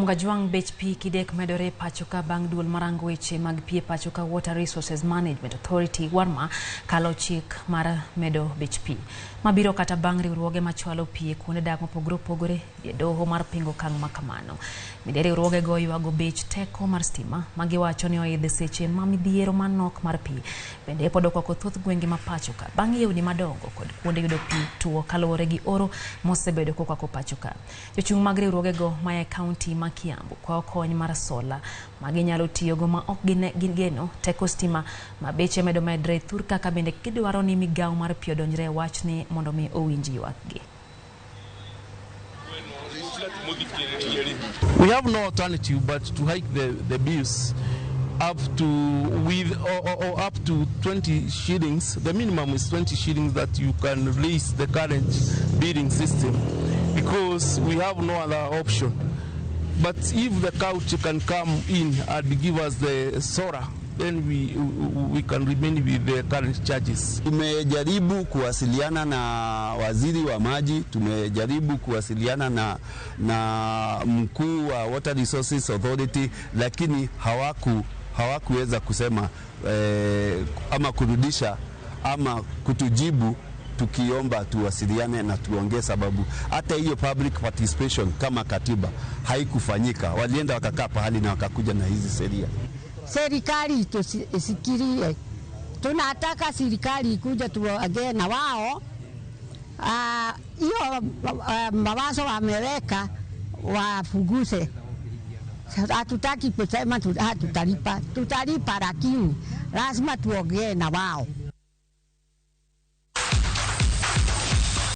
Ramogi Ajwang' bech pi kidek medore e pacho ka bang' duol marango weche mag pi e pacho ka Water Resources Management Authority WARMA kalo chik mar medo bech pi. Mabiro kata bang' riwruoge machwalo pi e kuonde dak mopogore opogore dhi e doho mar pingo okang' ma kamano. Bende riwruogego ywago bech teko mar stima ma giwacho ni oidho e seche ma midhiero mar nok mar pi bende pod okwako thoth gwenge ma pacho ka bang' yewni madongo kod kuonde yudo pi tuo kaluwore gi oro mosebedo kokwako pacho ka. Jochung' mag riwruogego maya e kaunti ma Kiambu kwayo kony mar sola ma ginyalo tiyogo ma ok gigeno teko stima ma beche medo medre thur kaka bende gidwaro ni migawo mar pi odonjre e wachni mondo mi owinj ywakgi. We have no alternative but to hike the bills up to with or up to 20 shillings. The minimum is 20 shillings that you can release the current billing system, because we have no other option. But if the county can come in and give us the solar, then we can remain with the current charges. Tumejaribu kuwasiliana na waziri wa maji, tumejaribu kuwasiliana na mkuu wa Water Resources Authority, lakini hawakuweza kusema ama kurudisha ama kutujibu tukiomba tuwasiliane na tuongee, sababu hata hiyo public participation kama katiba haikufanyika. Walienda wakakaa pahali na wakakuja na hizi sheria. Serikali tusikirie. Tunataka serikali ikuje tuongee na wao. Hiyo mawazo wameweka wafuguse. Hatutaki kusema hatutalipa. Tutalipa, lakini lazima tuongee na wao.